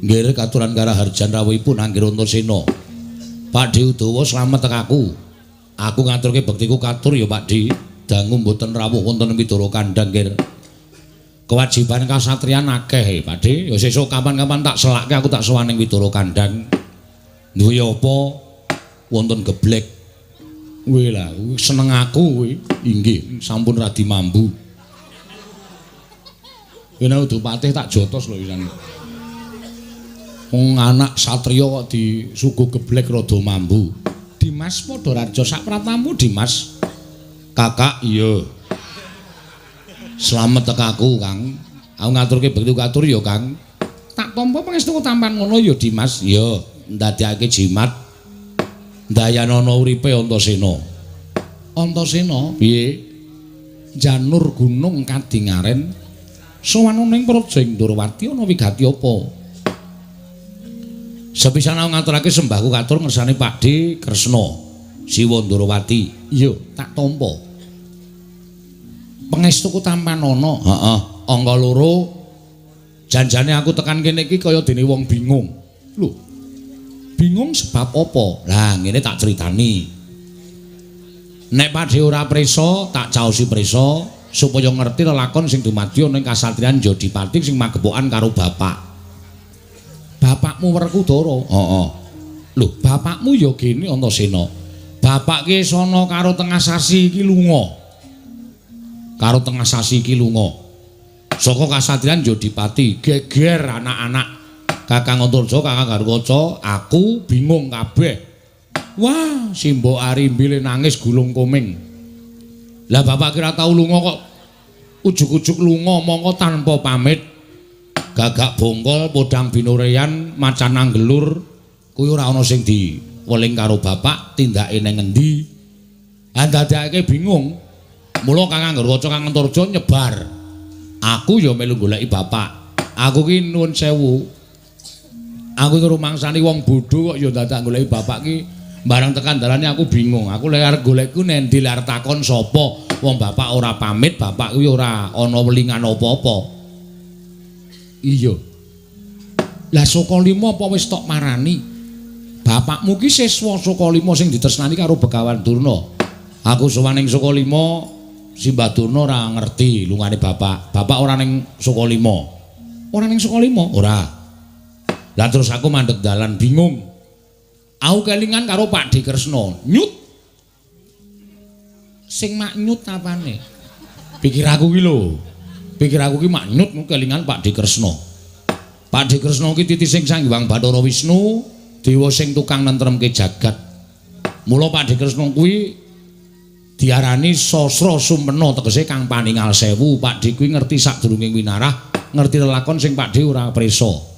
Nggih katuran karaharjan rawuhipun Anggir Antasena. Pakdhe Udawa slamet tekaku. Aku ngaturke bektiku katur ya Pakdhe. Dangu mboten rawuh wonten Widara Kandhang nggih. Kewajiban kasatriyan akeh Pakdhe. Ya sesuk kapan-kapan tak selakke aku tak sowan ning Widara Kandhang. Duwe apa? Wonten geblek. Kuwi lah, seneng aku kuwi. Inggih, sampun radi mambu. Yen udu patih tak jotos lho pisan. Wong anak satriya kok disuguh geblek rada mambu. Dimas Padaraja sak pratamu Dimas. Kakak iya. Slamet tekaku, Kang. Aku ngaturke bekti katur ya, Kang. Tak tampa pangestu tampan ngono ya, Dimas. Iya, ndadekake jimat. Ndayanana uripe Antasena. Antasena piye? Janur gunung kadingaren sowan ning Praja Ndorowati ana wigati apa? Sepisan aku ngaturake sembahku katur ngersane Pakdhe Kresna Siwa Ndorowati. Iya, tak tampa. Pangestuku tampanana. Heeh, angka loro. Janjane aku tekan kene iki kaya dene wong bingung. Lho. Bingung sebab apa? Lah, ngene tak critani. Nek Pakdhe ora prisa, tak caosi prisa supaya ngerti lelakon sing dumadi ana ing kasatriyan Jodipati sing magepokan karo bapak. Bapakmu Werkudara. Heeh. Lho, bapakmu ya gene Antasena. Bapak ki sono karo tengah sasi iki lunga. Karo tengah sasi iki lunga. Saka kasatriyan Jodipati, geger anak-anak. Kakang Antarja, Kakang Garukaca, aku bingung kabeh. Wah, si Mbok Arimbi le nangis gulung koming. Lah bapak kira tau lunga kok ujug-ujug lunga mongko tanpa pamit. Gagak bongkol, podang binorean, macan anggelur, kuwi ora ana sing diweling karo bapak, tindake nang ngendi. Ah ndadekake bingung. Mula Kakang Garukaca, Kakang Antarja nyebar. Aku ya melu goleki bapak. Aku ki nuwun sewu. Aku iki rumangsani wong bodho kok ya dadak goleki bapak ki barang tekan dalane aku bingung. Aku lek arep golekku nendi lek arep takon sapa? Wong bapak ora pamit, bapak kuwi ora ana welingan apa-apa. Iya. Lah Sukalima apa wis tok marani? Bapakmu ki siswa Sukalima sing ditresnani karo Begawan Durna. Aku sowan ning Sukalima, Simbah Durna ora ngerti lungane bapak. Bapak ora ning Sukalima. Ora ning Sukalima? Ora. Lah terus aku mandeg dalan bingung. Aku kelingan karo Pakdhe Kresna. Nyut. Sing maknyut apane? Pikir aku ki lho. Pikir aku ki maknyut kelingan Pakdhe Kresna. Pakdhe Kresna ki titising Sang Hyang Bathara Wisnu, dewa sing tukang nentremke jagat. Mula Pakdhe Kresna kuwi diarani Sasra Sumpena, tegese kang paningal sewu. Pakdhe kuwi ngerti sadurunge winarah, ngerti lelakon sing Pakdhe ora prisa.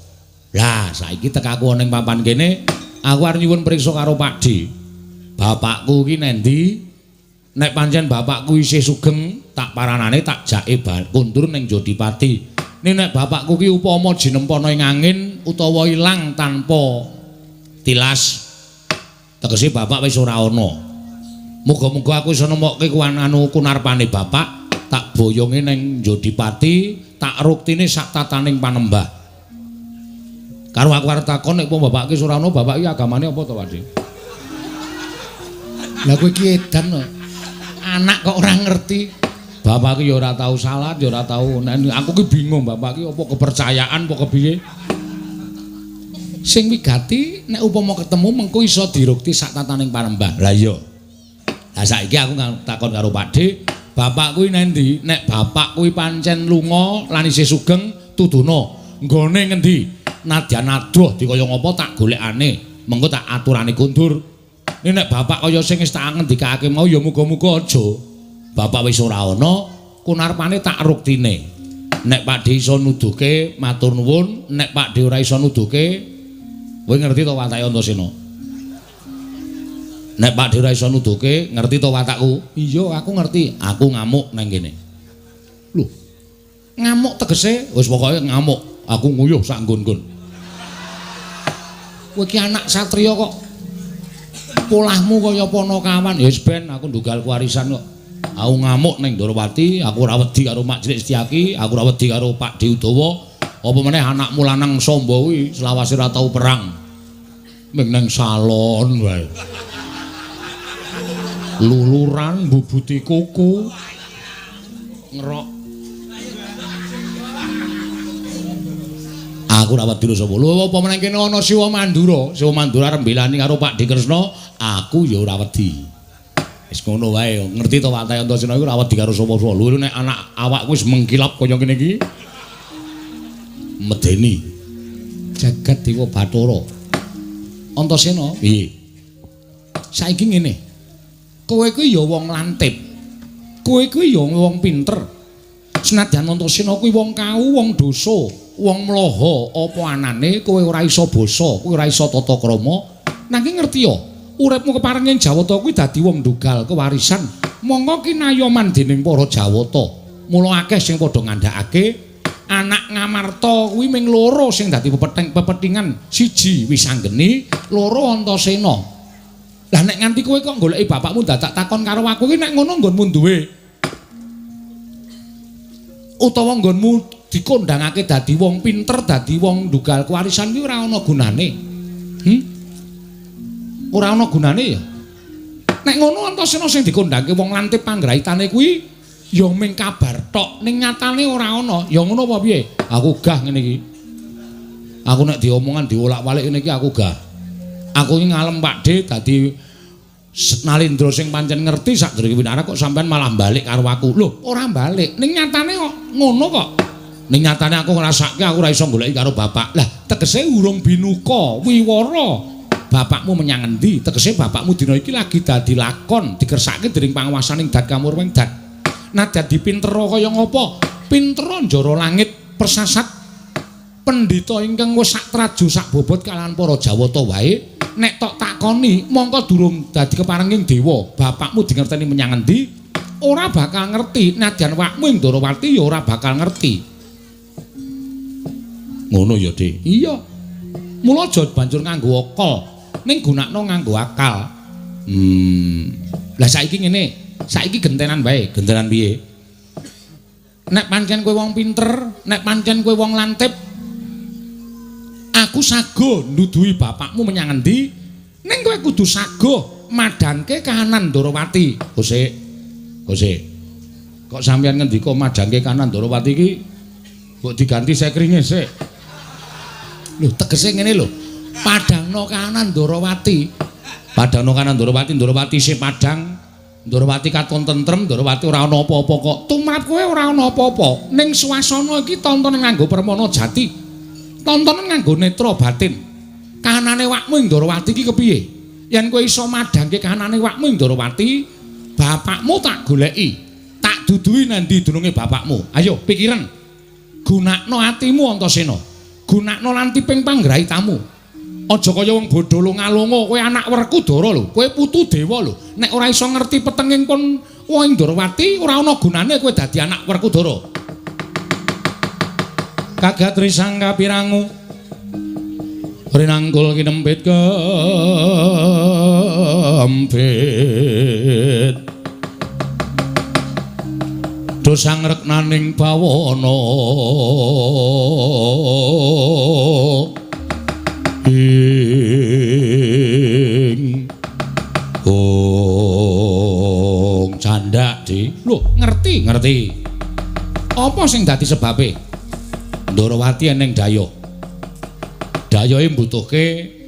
Lah saiki tekaku ana ing papan kene, aku arep nyuwun priksa karo Pakdhe. Bapakku ki nendi? Nek pancen bapakku isih sugeng, tak paranane tak jake kundur ning Jodipati. Ning nek bapakku ki upama jinempana ing angin utawa ilang tanpa tilas, tegese bapak wis ora ana. Muga-muga aku iso nemokke anu kunarpane bapak, tak boyonge ning Jodipati, tak ruktine sak tataning panembah. Karo aku arep takon nek bapak ki ora ana, bapak ki agamane apa to, Pakdhe? Lah kowe iki edan kok. Anak kok ora ngerti. Bapak ki ya ora tau salat, ya ora tau. Aku ki bingung bapak ki apa kepercayaan apa kepiye. Sing wigati nek upama ketemu mengko iso dirukti sak tataning panembah. Lah iya. Lah saiki aku takon karo Pakdhe, bapak kuwi nendi? Nek bapak kuwi pancen lunga lan isih sugeng, tuduhno. Nggone ngendi? Nadyan adoh dikaya ngapa tak golekane, mengko tak aturane kondur. Nek bapak kaya sing wis tak ngendikake mau ya muga-muga aja. Bapak wis ora ana, kunarpane tak ruktine. Nek Pakdhe iso nuduhke matur nuwun, nek Pakdhe ora iso nuduhke, kowe ngerti to watake Antasena? Nek Pakdhe ora iso nuduhke, ngerti to watakku? Iya, aku ngerti. Aku ngamuk nang kene. Lho. Ngamuk tegese wis pokoke ngamuk. Aku nguyuh sak nggon-nggon. Kowe iki anak satriya kok polahmu kaya panakawan. Ya wis ben aku ndunggal warisan kok. Aku ngamuk ning Ndorowati, aku ora wedi karo Mak Cilik Setyaki, aku ora wedi karo Pakdhe Udawa. Apa meneh anakmu lanang Samba kuwi selawase ora tau perang. Ming nang salon wae. Luluran mbubuti kuku. Ngerok. Aku ora wedi sapa. Lho apa meneh kene ana Siwa Mandura. Siwa Mandura arep mbelani karo Pakdhe Kresna, aku ya ora wedi. Wis ngono wae, ngerti to Pak Antasena iku ora wedi karo sapa-sapa. Lho nek anak awakku wis mengkilap kaya ngene iki. Medeni. Jagat Dewa Bathara. Antasena, piye? Saiki ngene. Kowe kuwi ya wong lantip. Kowe kuwi ya wong pinter. Senadyan Antasena kuwi wong kau, wong dosa, wong mlaha, apa anane kowe ora iso basa, kowe ora iso tata krama. Nanging ngerti ya, uripmu kepareng ing Jawata kuwi dadi wong ndugal kewarisan. Mongko kinayoman dening para Jawata. Mula akeh sing padha ngandhakake anak Ngamarta kuwi ming loro sing dadi pepethingan, siji Wisanggeni, loro Antasena. Lah nek nganti kowe kok goleki bapakmu dadak takon karo aku iki nek ngono nggonmu duwe utawa nggonmu dikondhangake dadi wong pinter, dadi wong ndugal kewarisan kuwi ora ana gunane. Ora ana gunane ya. Nek ngono Antasena sing dikondhangke wong lantip panggraitane kuwi ya ming kabar tok, ning nyatane ora ana. Ya ngono apa piye? Aku gah ngene iki. Aku nek diomongan diolak-walik ngene iki aku gah. Aku iki ngalem Pakdhe dadi Nalendra sing pancen ngerti sadurunge winara kok sampean malah balik karo aku. Lho, ora balik. Ning nyatane kok ngono kok. Ning nyatane aku ngrasake aku ora iso goleki karo bapak. Lah, tegese urung binuka wiwara. Bapakmu menyang endi? Tegese bapakmu dina iki lagi dadi lakon dikersake dening panguwasaning Dat Kamurwing Dat. Nah, dadi pintera kaya ngapa? Pintera njara langit persasat pendhita ingkang wis sak traju sak bobot kalawan para Jawata wae. Nek tok takoni mongko durung dadi keparenging dewa, bapakmu dingerteni menyang endi? Ora bakal ngerti. Nadyan wakmu ing Ndorowati ya ora bakal ngerti. Ngono ya, Dik. Iya. Mula aja banjur nganggo akal, ning gunakno nganggo akal. Lah saiki ngene, saiki gentenan wae. Gentenan piye? Nek pancen kowe wong pinter, nek pancen kowe wong lantip, aku sago nduduhi bapakmu menyang endi, ning kowe kudu sago madhangke kahanan Ndorowati. Gose. Gose. Kok sampeyan ngendika madhangke kahanan Ndorowati iki mbok diganti sekringe sik. Lho, tegese ngene lho. Padhangno kahanan Ndorowati. Padhangno kahanan Ndorowati, Ndorowati isih padhang, Ndorowati katon tentrem, Ndorowati ora ana apa-apa kok. Tumrap kowe ora ana apa-apa. Ning swasana iki tontonan nganggo permana jati. Tontonan nganggo netra batin. Kahanane wakmu ing Ndorowati iki kepiye? Yen kowe iso madhangke kahanane wakmu ing Ndorowati, bapakmu tak goleki. Tak duduhi nang ndi dununge bapakmu. Ayo pikiran. Gunakno atimu Antasena. Gunakno lantiping panggraitamu. Aja kaya wong bodho lunga-lunga, kowe anak Werkudara lho, kowe putu dewa lho. Nek ora iso ngerti petenging pun wong ing Ndorowati, ora ana gunane kowe dadi anak Werkudara. Kagat risang kapirangu rinangkul kinempit kempit dosang reknaning bawana ing ong candak di. Lho, ngerti ngerti apa sing dadi sebabe Ndorowati eneng dayoh. Dayohe mbutuhke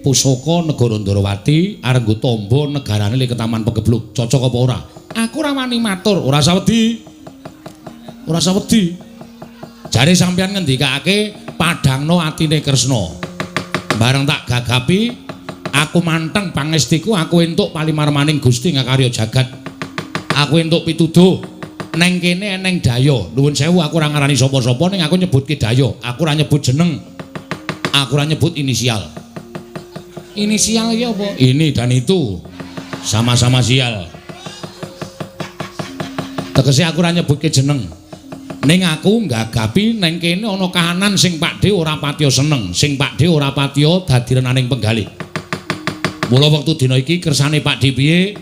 pusaka negara Ndorowati arep nggo tamba negarane li ketaman pegebluk. Cocok apa ora? Aku ora wani matur, ora usah wedi. Ora usah wedi. Jare sampeyan ngendikake padhangno atine Kresna. Bareng tak gagapi, aku manteng pangestiku, aku entuk palimarmaning Gusti ngakarya jagat. Aku entuk pituduh. Neng kene eneng dayo. Nuwun sewu aku ora ngarani sapa-sapa ning aku nyebutke dayo. Aku ora nyebut jeneng. Aku ora nyebut inisial. Inisial iki apa? Ini dan itu sama-sama sial. Tegese aku ora nyebutke jeneng. Ning aku nggagapi neng kene ana kahanan sing Pakdhe ora patiya seneng, sing Pakdhe ora patiya dadi renaning penggalih. Mula wektu dina iki kersane Pakdhe piye?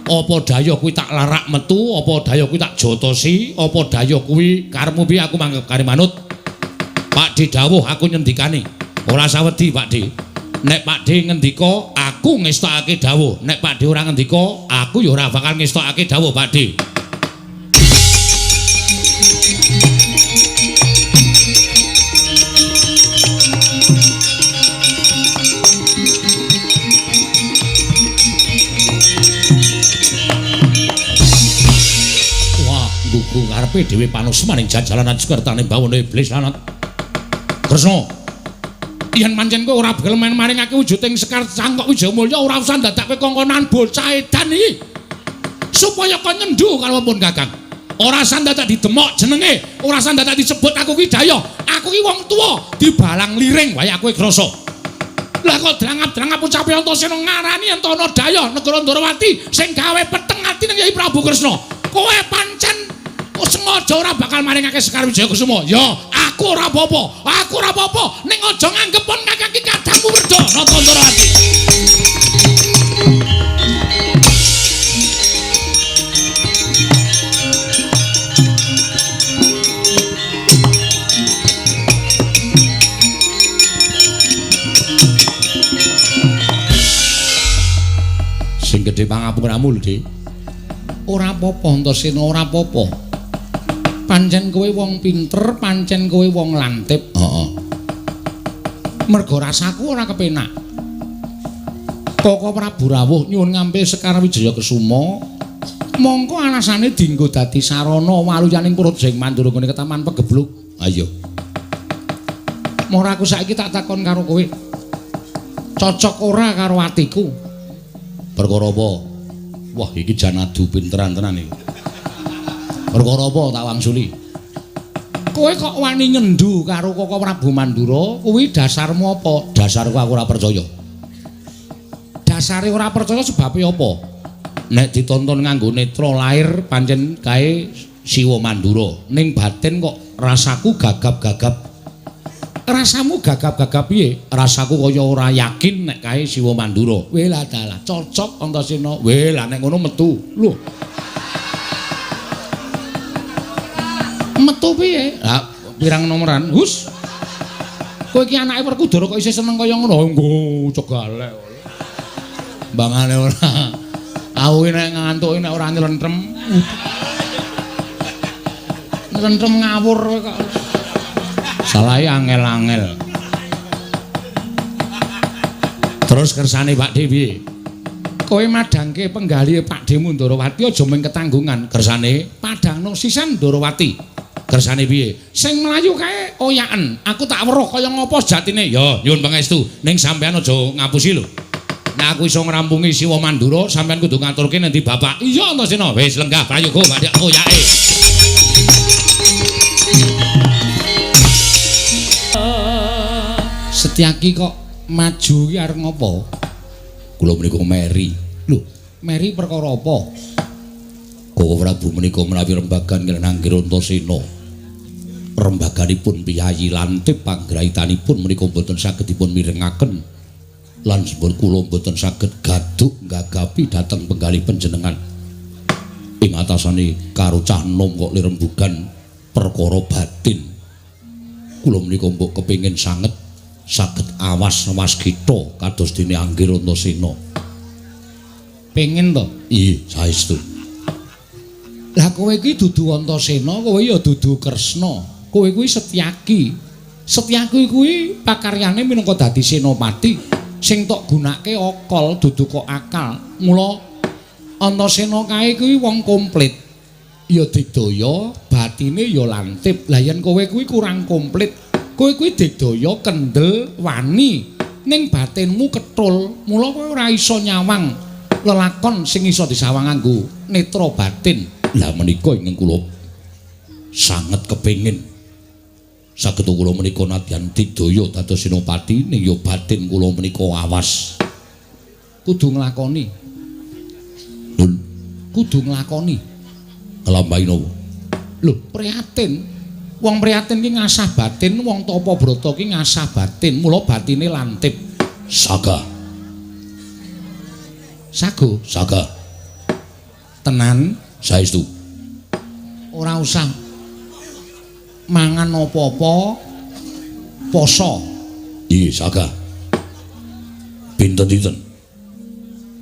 Apa daya kuwi tak larak metu, apa daya kuwi tak jotosi, apa daya kuwi karepmu piye aku mangkep kari manut. Pak D dawuh aku nyendikane. Ora sawedi Pak D. Nek Pak D ngendika aku ngestokake dawuh. Nek Pak D ora ngendika aku ya ora bakal ngestokake dawuh Pak D. Gugu karepe dhewe panusmaning jajalanan sukertane bawana iblis lanat. Kresna, yen pancen kowe ora gelem maringake wujuding Sekar Cangkok Wijayamulya ora usah dadak kowe kongkonan bocah edan iki. Supaya kon nyendu karo pun Kakang. Ora usah dadak didemok jenenge, ora usah dadak disebut aku ki Daya. Aku ki wong tuwa, dibalang liring wae aku krasa. Lah kok drangap-drangap ucape Antasena ngarani yen ana Daya negara Ndorowati sing gawe peteng ati ning Kyai Prabu Kresna. Kowe pancen sengaja ora bakal maringake Sekar Wijaya Kusuma. Ya, aku ora apa-apa. Aku ora apa-apa. Ning aja nganggep pon Kakang ki kadangmu werda Nata Ndorowati. Sing gedhe pangapuramu lho, Dik. Ora apa-apa Antasena, ora apa-apa. Pancen kowe wong pinter, pancen kowe wong lantip. Heeh. Mergo rasaku ora kepenak. Koko Prabu rawuh nyuwun ngampil Sekar Wijaya Kesuma, mongko alasane dienggo dadi sarana waluyaning Purwajeng Mandura nggone ketaman pegebluk. Ayo. Mora aku saiki tak takon karo kowe. Cocok ora karo atiku? Perkara apa? Wah, iki jan adu pinteran tenan iki. Perkara apa tak wangsuli? Kowe kok wani nyendu karo Koko Prabu Mandura, kuwi dasarmu apa? Dasarku aku ora percaya. Dasare ora percaya sebabe apa? Nek ditonton nganggo netra lair pancen kae Siwa Mandura, ning batin kok rasaku gagap-gagap. Rasamu gagap-gagap piye? Rasaku kaya ora yakin nek kae Siwa Mandura. Weh lah dalah, cocok Antasena. Weh lah nek ngono metu. Lho. Metu piye? Lah pirang nomoran? Hus. Kowe iki anake Werkudara kok isih seneng kaya ngono? Nggo cegalek. Mbangane ora. Aku iki nek ngantuke nek ora nylentrem. Nylentrem ngawur kok. Salahe angel-angel. Terus kersane Pak D piye? Kowe madhangke penggalih Pak D Mundarawati aja mung ketanggungan. Kersane padhangno sisan Ndarawati. Kersane piye? Sing mlayu kae oyaken. Aku tak weruh kaya ngapa sejatine. Ya, nyuwun pangestu. Ning sampean aja ngapusi lho. Nek aku iso ngrampungi Siwa Mandura, sampean kudu ngaturke nang bapak. Iya, Antasena. Wis lenggah prayoga badhe oyake. Setyaki kok maju iki arep ngopo? Kula menika meri. Lho, meri perkara apa? Koko Prabu menika menawi rembagan ngenangke Antasena. Rembaganipun piyayi lantip panggraitanipun menika mboten saged dipun mirengaken. Lan sembur kula mboten saged gaduk gagapi dhateng penggalih panjenengan. Ing atasane karo cah nom kok lirembugan perkara batin. Kula menika mbok kepengin sanget saged awas waskita kados dene Anggir Antasena. Pengin to? Iya, saestu. Lah kowe iki dudu Antasena, kowe ya dudu Kresna. Kowe kuwi Setyaki. Setyaki kuwi pakaryane minangka dadi senopati sing tok gunake akal dudu kok akal. Mula Antasena kae kuwi wong komplit. Ya digdaya, batine ya lantip. Lah yen kowe kuwi kurang komplit. Kowe kuwi digdaya kendel wani ning batinmu ketul, mula kowe ora iso nyawang lelakon sing iso disawang nganggo netra batin. Lah menika ingkang kula sanget kepengin saged kula menika nadyan digdaya dados senopati ning ya batin kula menika awas. Kudu nglakoni. Lho, kudu nglakoni. Nglampahi napa? Lho, prihatin. Wong prihatin ki ngasah batin, wong tapa brata ki ngasah batin, mula batine lantip. Saga. Sago, saga. Tenan saestu. Ora usah mangan apa-apa, Poso. Nggih, sagah. Pinten-pinten?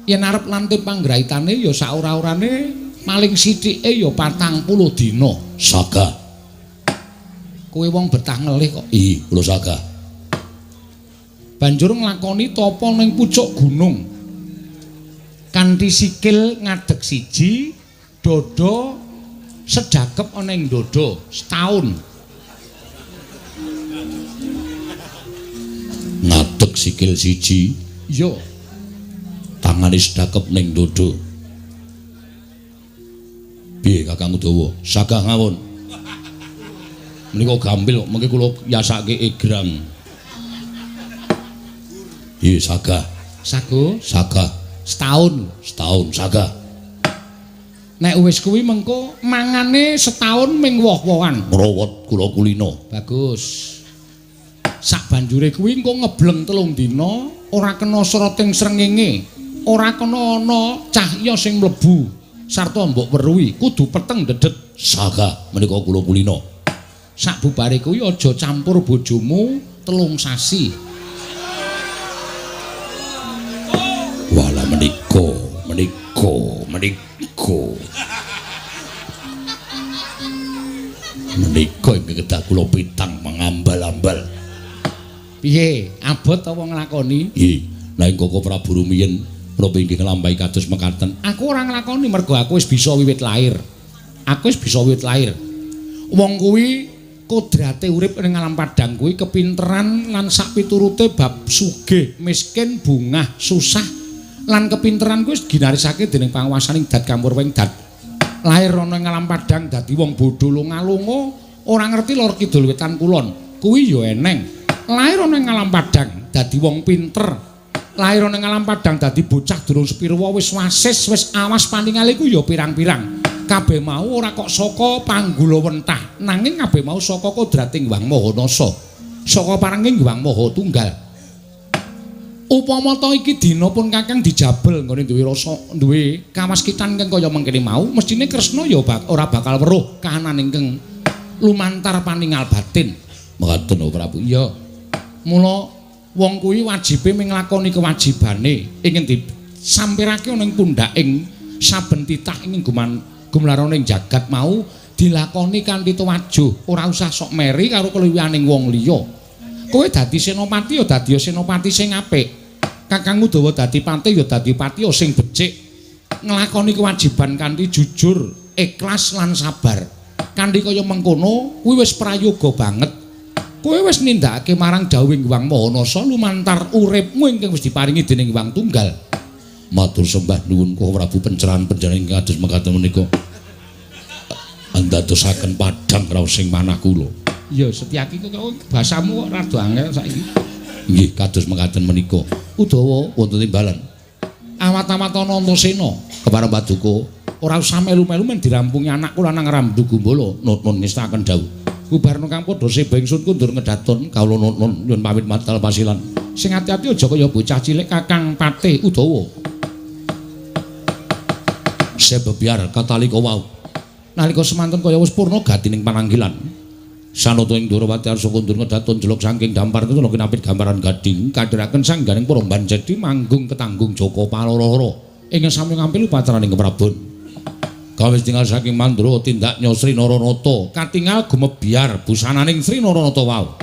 Yen arep lantip panggraitane ya saora-orane paling sithike ya 40 dina. Sagah. Kowe wong betah ngelih kok. Ih, kula sagah. Banjur nglakoni tapa ning pucuk gunung. Kanthi sikil ngadeg siji, dada sedakep ana ing dada setahun. Ngadeg sikil siji, iya. Tangane sedakep ning dada. Piye Kakang Udawa? Sagah ngawon. Menika gampil kok, mengke kula yasake egrang. Nggih, sagah. Sago? Sagah. Setahun. Setahun sagah. Nek wis kuwi mengko mangane setahun ming woh-wohan. Ngrawat kula kulina. Bagus. Sak banjure kuwi engko ngebleng 3 dina, ora kena soroting srengenge, ora kena ana cahya sing mlebu sarta mbok weruhi, kudu peteng dedet. Sagah menika kula kulina. Sak bubare kuwi aja campur bojomu 3 sasi. Walah menika, menika, menika. Menika ingkang kedah kula pitang mangambal-ambal. Piye? Abot apa nglakoni? Nggih, nek Koko Prabu rumiyin menapa inggih nglampahi kados mekaten? Aku ora nglakoni mergo aku wis bisa wiwit lahir. Aku wis bisa wiwit lahir. Wong kuwi kodrate urip ning alam padhang kuwi kepinteran lan sak piturute bab sugih, miskin, bungah, susah lan kepinteran kuwi wis ginarisake dening panguwasaning Dat Kampurwing Dat. Lahir ana ing alam padhang dadi wong bodho lunga-lunga, ora ngerti lor kidul wetan kulon. Kuwi ya eneng. Lahir ana ing alam padhang dadi wong pinter. Lahir ana ing alam padhang dadi bocah durung sepirwa wis wasis, wis awas paningale iku ya pirang-pirang. Kabeh mau ora kok saka panggula wentah, nanging kabeh mau saka kodrating Hyang Maha Nasa. Saka parenging Hyang Maha Tunggal. Upama ta iki dina pun Kakang dijabel nggone duwe rasa, duwe kawaskitan ingkang kaya mengkene mau, mestine Kresna ya ora bakal weruh kahanan ingkang lumantar paningal batin. Mekaten Prabu. Iya. Mula wong kuwi wajibe ming nglakoni kewajibane ingin disampirake ana ing pundhaking saben titah ing gumlarane ing jagat mau dilakoni kanthi tuwajuh, ora usah sok meri karo keluwihaning wong liya. Kowe dadi senopati ya dadi senopati sing apik. Kakang Udawa dadi patih ya dadi patih sing becik. Nglakoni kewajiban kanthi jujur, ikhlas lan sabar. Kanthi kaya mengkono kuwi wis prayoga banget. Kowe wis nindakake marang dawuhing Hyang Maha Nasa lumantar uripmu ingkang wis diparingi dening Hyang Tunggal. Matur sembah nuwun Koko Prabu pencerahan panjenengan kados mekaten menika. Andadosaken padhang raos sing manah kula. Ya Setyaki kok bahasamu kok rada angel saiki. Nggih kados mekaten menika. Udawa wonten timbalan. Awat-awat ana Antasena kepareng paduka ora usah melu-melu men dirampungi anakku lanang Ramdu Gumbala. Nun ngestaken dawuh. Bubarno kang padha seba ingsun kundur ngedaton kawula nun nyuwun pamit matal pasilan. Sing ati-ati aja kaya bocah cilik Kakang Patih Udawa. Sebebyar katalika wau. Nalika semanten kaya wis purna gatining pananggilan. Sanata ing Ndorowati arsa kundur ngedaton jelok saking dampar ketuna kinapit gambaran gading kadhiraken sangganing para banjedi manggung ketanggung Jaka Paloro. Ingkang sami ngampil upacaraning keprabon. Kawis tinggal saking Mandra tindak Sri Naranata, katingal gumebyar busananing Sri Naranata wau.